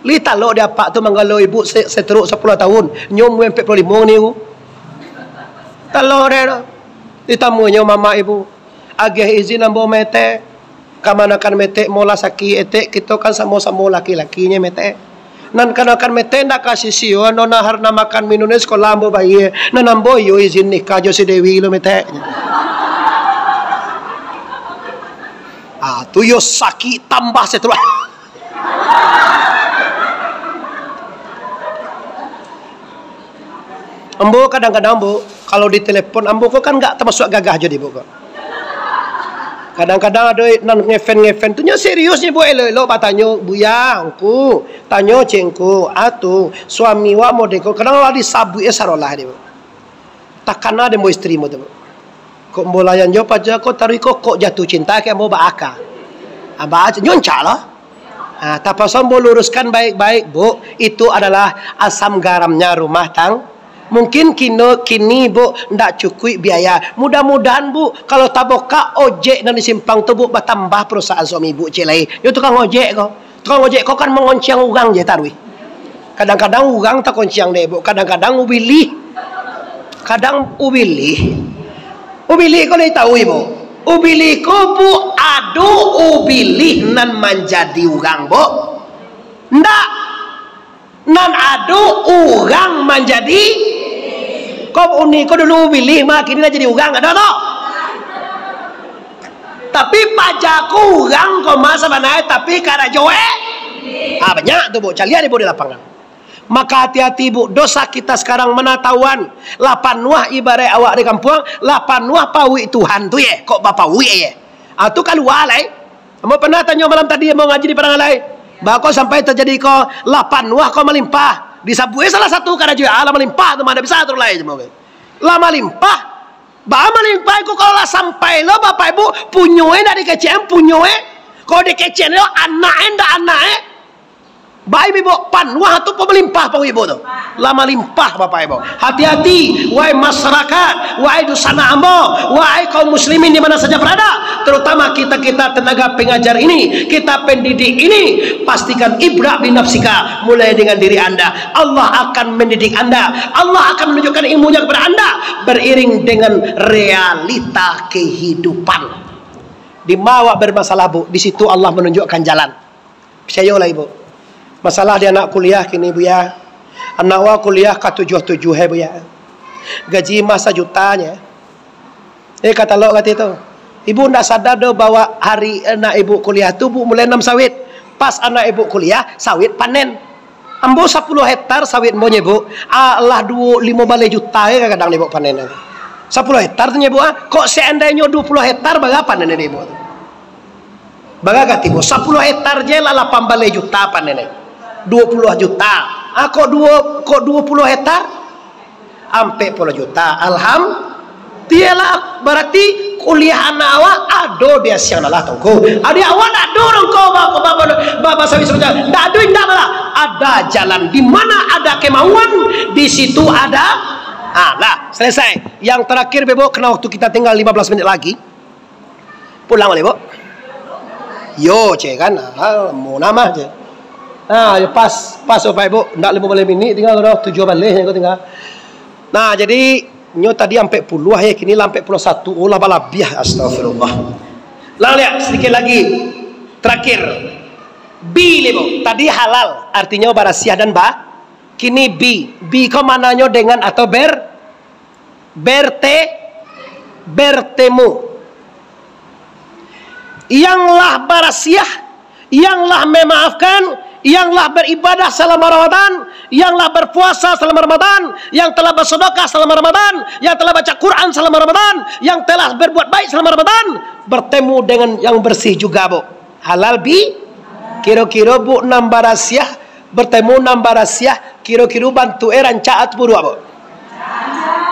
Lai talok di apak tu manggalo ibu se-, stroke sapuluah tahun, nyo umua ampek puluah limo ni, Bu. Talok deh tu. Ditamunyo mamak ibu. Agiah izin ambo metek. Kamanakan metek molah sakik etek, kito kan samo-samo laki-lakinyo metek. Nan kanakan metek ndak ka sisio, ando nahar nan makan minum di sikolah ambo bayie. Nan ambo iyo izin nikah jo si Dewi lo metek. Ah, tu yo sakik tambah stroke. Ambo kadang-kadang, Bu, kalau ditelepon, ambo ko kan ndak tamasuak gagah jo di, Bu, ko. Kadang-kadang ado nan ngefan-ngefan tu, nyo serius nyo, Bu, elok-elok batanyo, "Buya, ngku, tanyo cek ngku, atu, suami wak model ko," kadang lah disabuik sarolah di, Bu. Takana dek ambo istri ambo tu, Bu. Kok ambo layan jo paja ko, taruih ko, kok jatuh cinta ka ambo, baa ka. Ah, baa, nyo rancak lah. Ah, tapaso ambo luruskan baik-baik, Bu. Itu adalah asam garamnya rumah tang-, mungkin kino, kini, Bu, ndak cukuik biaya. Mudah-mudahan, Bu, kalau tabukak ojek nan di simpang tu, Bu, batambah perusahaan suami Ibu ciek lai. Yo tukang ojek ko. Tukang ojek ko kan mangonciang urang je taruih. Kadang-kadang urang takonciang dek, Bu, kadang-kadang ubilih. Kadang ubilih. Ubilih ko lai tahu, Ibu? Ubilih ko, Bu, ado ubilih nan manjadi urang, Bu. Ndak. Nan ado urang manjadi. Ko uni ko dulu ubilih, mah kini lah jadi urang, ado tu? Tapi paja ko urang ko mah sabananyo, tapi karajo e. Ah, banyak tu, Bu. Caliak deh, Bu, di lapangan. Maka hati-hati, Bu. Dosa kita sekarang mana tahuan. Lah panuah ibarat awak di kampuang, lah panuah pauik Tuhan tu, ye. Kok bapauik, ye? Ah, tu kalua lai. Ambo pernah tanyo malam tadi, ambo ngaji di Padang Alai. Baa ko sampai terjadi ko, lah panuah ko malimpah. Disabuik salah satu karajo, ah, lah malimpah tu, mah ndak bisa tu lai, ambo. Lah malimpah. Baa malimpah ko kalau lah sampai lo, Bapak Ibu, punyo e ndak dikecekan, punyo e. Kalau dikecekan lo, anak e ndak anak e. Baa, Ibu, panuah tu pun malimpah, Pak Ibu tu. Lah malimpah, Bapak Ibu. Hati-hati, wahai masyarakat, wahai dunsanak ambo, wahai kaum muslimin di mana saja berada, terutama kita-kita tenaga pengajar ini, kita pendidik ini, pastikan ibra' binafsika, mulai dengan diri Anda. Allah akan mendidik Anda, Allah akan menunjukkan ilmunya kepada Anda, beriring dengan realita kehidupan. Di ma awak bermasalah, Bu, di situ Allah menunjukkan jalan. Picayolah, Ibu. Masalah di anak kuliah kini, Buya. Anak wak kuliah ka tujuah tujuah, eh, Buya. Gaji mah sajuta nyo. Eh, ka talok kato tu. Ibu ndak sadar doh bahwa hari anak ibu kuliah tu, Bu, mulai nanam sawit. Pas anak ibu kuliah, sawit panen. Ambo sapuluah hektar sawit ambo nyo, Bu. Alah duo, limo baleh juta, eh, kadang-kadang ibu panen. Sapuluah hektar tu nyo, Bu, ah. Kok seandainyo duo puluah hektar, bara panen ibu tu? Bara kati, Bu? Sapuluah hektar je lah lapan baleh juta panen e. Duo puluah juta. Ah, kok duo, kok duo puluah hektar? Ampek puluah juta. Alham-, iyolah, berarti kuliah anak awak ado di asiang lah, Tongko. Adik awak ndak ado, Tongko, ba-, ba-, ba-, ba-, ba-, sawit-sawit. Ndak ado, indak lah. Ada jalan. Di mana ada kemauan, di situ ada. Ah, lah, selesai. Yang terakhir, Bebo, karena waktu kita tinggal lima belas menit lagi. Pulang baliak, Bu? Yo, ceh kan. Ah, mau nama, ceh. Nah, yo pas, pas, Bapak Ibu. Ndak limo baleh minik tinggal, dah tujuah baleh yang kau tinggal. Nah, jadi, nyo tadi ampek puluah, ya, kini lah ampek puluah satu. Oh, lah balabiah, astagfirullah. Lah, lihat, sedikit lagi. Terakhir. Bi, Bu. Tadi halal, artinya barasiah dan ba-, Kini bi, bi ko mananyo dengan atau ber-, berte-, bertemu. Yang lah barasiah, yang lah memaafkan, yang lah beribadah salama Ramadan, yang lah barpuasa salama Ramadan, yang talah basadakah salama Ramadan, yang talah baca Quran salama Ramadan, yang talah barbuat baik salama Ramadan, bartemu dengan yang barsih juga, Bu. Halal bi-, kiro-kiro, Bu, nan barasiah, bartemu nan barasiah, kiro-kiro bantuak e rancak atau buruak, Bu?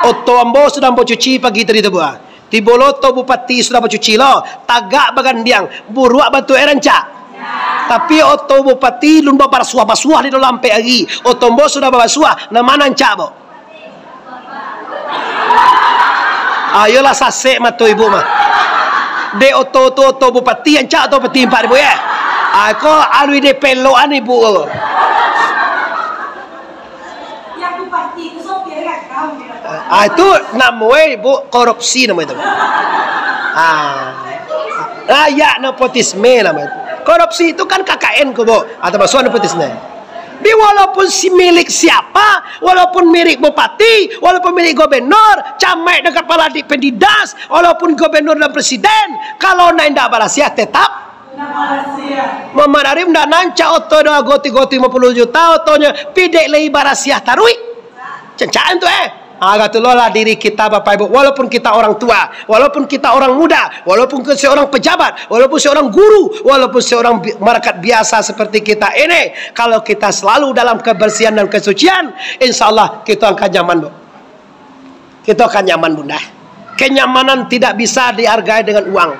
Oto ambo sudah ambo cuci pagi tadi tu, Bu, ah. Tibo lo oto bupati sudah bacuci lo, tagak bagandiang, buruak bantuak e rancak. Tapi oto bupati lun babasuah-basuah di dalam ampek ari, oto ambo sudah babasuah, nan ma nan rancak, Bu? Ayolah sasek mato ibu mah. Dek oto tu oto bupati, rancak oto bupati ampek ibu, ya? Ah, ko alui dek pelokan ibu ko. Yang bupati tu sopir rekam, dia kata. Ah, itu namo e, Bu, korupsi namo itu. Ah. Rakyat nepotisme namo itu. Korupsi itu kan K K N ko, Bu. Atau masuk nepotisme. Di walaupun si milik siapa, walaupun milik bupati, walaupun milik gubernur, camat dan kepala di pendidas, walaupun gubernur dan presiden, kalau nak indak barasiah tetap Muhammad Arif ndak nan rancak oto do ago tigo ratus limo puluah juta otonyo, pidek lai barasiah taruih. Rancak tu, eh. Ah, gitulah diri kita, Bapak Ibu. Walaupun kita orang tua, walaupun kita orang muda, walaupun kita seorang pejabat, walaupun seorang guru, walaupun seorang bi-, masyarakat biasa seperti kita ini, kalau kita selalu dalam kebersihan dan kesucian, insya Allah kita akan nyaman, Bu. Kita akan nyaman, Bunda. Kenyamanan tidak bisa dihargai dengan uang.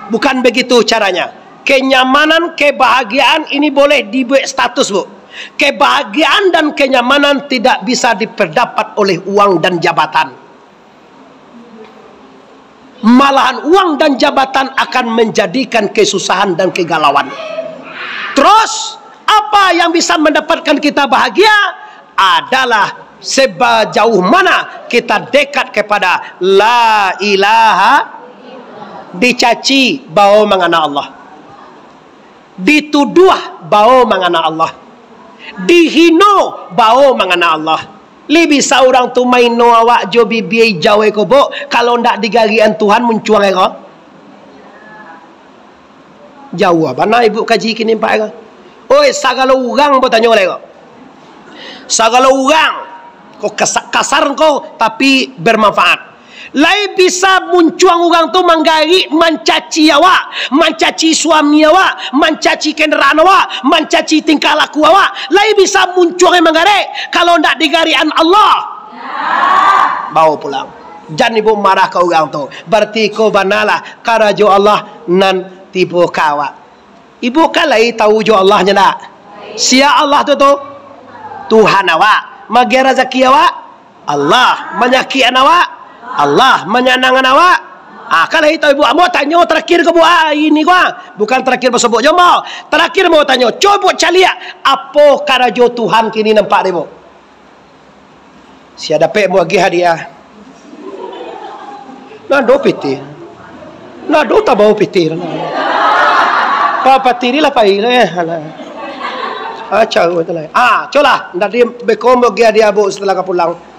Bukan begitu caranya. Kenyamanan, kebahagiaan ini boleh dibuat status, Bu. Kebahagiaan dan kenyamanan tidak bisa diperdapat oleh uang dan jabatan. Malahan uang dan jabatan akan menjadikan kesusahan dan kegalauan. Terus, apa yang bisa mendapatkan kita bahagia adalah sebajauh mana kita dekat kepada la ilaha, dicaci bao mangana Allah. Dituduah bao mangana Allah. Dihino bao mangana Allah. Lai bisa urang tu maino awak jo bibia ijau e ko, Bu, kalau ndak digarikan Tuhan muncuang e ko? Jauah bana ibu kaji kini ampek e ko. Oi, sagalo urang batanyo lai ko. Sagalo urang. Ko kasa-, kasar ko, tapi bermanfaat. Lai bisa muncuang urang tu manggarik, mancaci awak, mancaci suami awak, mancaci kendaraan awak, mancaci tingkah laku awak. Lai bisa muncuang manggarik, kalau ndak digarikan Allah. Bao pulang. Jan ibu marah ka urang tu. Barati ko banalah karajo Allah nan tibo ka awak. Ibu kan lai tahu jo Allah nyo ndak? Sia Allah tu tu? Tuhan awak. Magiah razaki awak? Allah. Manyakikkan awak? Allah. Manyanangkan awak? Ah, kan lai tahu ibu. Ambo tanyo tarakhir ko, Bu, ah, ini ko, ah. Bukan tarakhir basobok jo ambo. Tarakhir ambo tanyo, cubo caliak, apo karajo Tuhan kini nampak dek ibu? Sia dapek ambo agiah hadiah. Nado pitih. Nado tabao pitih. Papatiri lah pai lah, eh. Alah. Acau tu lah. Ah, colah. Ndak di beko ambo agiah hadiah, Bu, setelah ka pulang.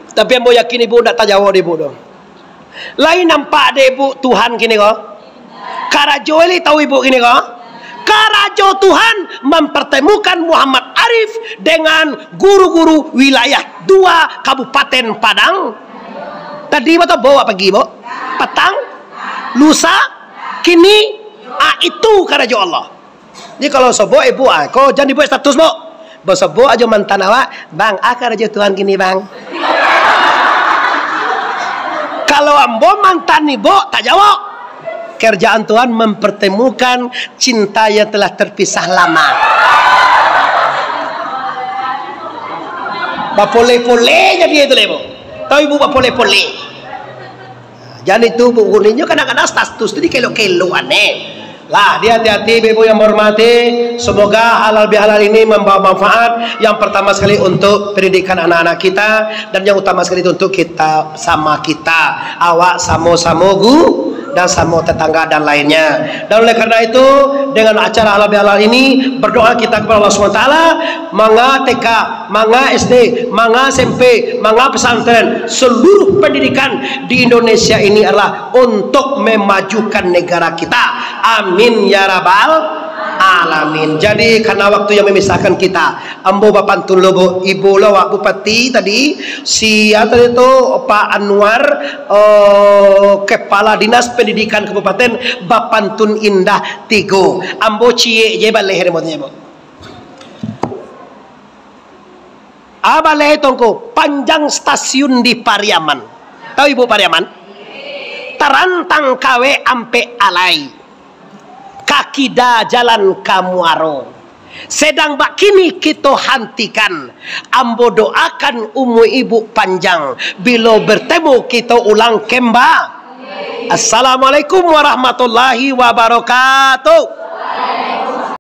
Tapi ambo yakin ibu ndak tajawab dek ibu tu. Lai nampak dek ibu Tuhan kini ko? Karajo lai tahu ibu kini ko? Karajo Tuhan mempertemukan Muhammad Arif dengan guru-guru wilayah dua Kabupaten Padang. Tadi bato bawa pagi, Bu? Patang? Lusa? Kini? Ah, itu karajo Allah. Jadi, kalau sobok ibu, ah, ko jan dibuek status, Bu. Basobok ajo mantan awak, "Bang, ah, karajo Tuhan kini, Bang." Kalau ambo mantan ibu, tajawab. Kerjaan Tuhan mempertemukan cinta yang telah terpisah lama. Bapoleh-poleh jadi itu, Bu. Tahu ibu bapoleh-poleh. Jan itu, Bu, kuninyo kadang-kadang status tu dikelok-kelok aneh. Lah, di hati-hati, Ibu yang menghormati. Semoga halal bihalal ini membawa manfaat. Yang pertama sekali untuk pendidikan anak-anak kita, dan yang utama sekali itu untuk kita sama kita. Awak samo-samo gu-, dan samo tetangga dan lainnya. Dan oleh karena itu, dengan acara halal bihalal ini, berdoa kita kepada Allah Subhanahu Wa Taala, manga T K, manga S D, manga S M P, manga pesantren, seluruh pendidikan di Indonesia ini adalah untuk memajukan negara kita. Amin ya rabbal alamin. Jadi, karena waktu yang memisahkan kita, ambo bapantun lo, Bu. Ibu lo, Wak Bupati tadi, sia tadi tu, Pak Anwar, eh, Kepala Dinas Pendidikan Kabupaten, bapantun indah tigo. Ambo ciek je baleh remote-nyo, Bu. Ah, baleh tongko, panjang stasiun di Pariaman. Tahu Ibu Pariaman? Tarantang kawek ampek alai. Ka kida jalan ka muaro. Sedang bakini kito hantikan. Ambo doakan umua ibu panjang. Bilo bertemu kito ulang kemba. Assalamualaikum warahmatullahi wabarakatuh.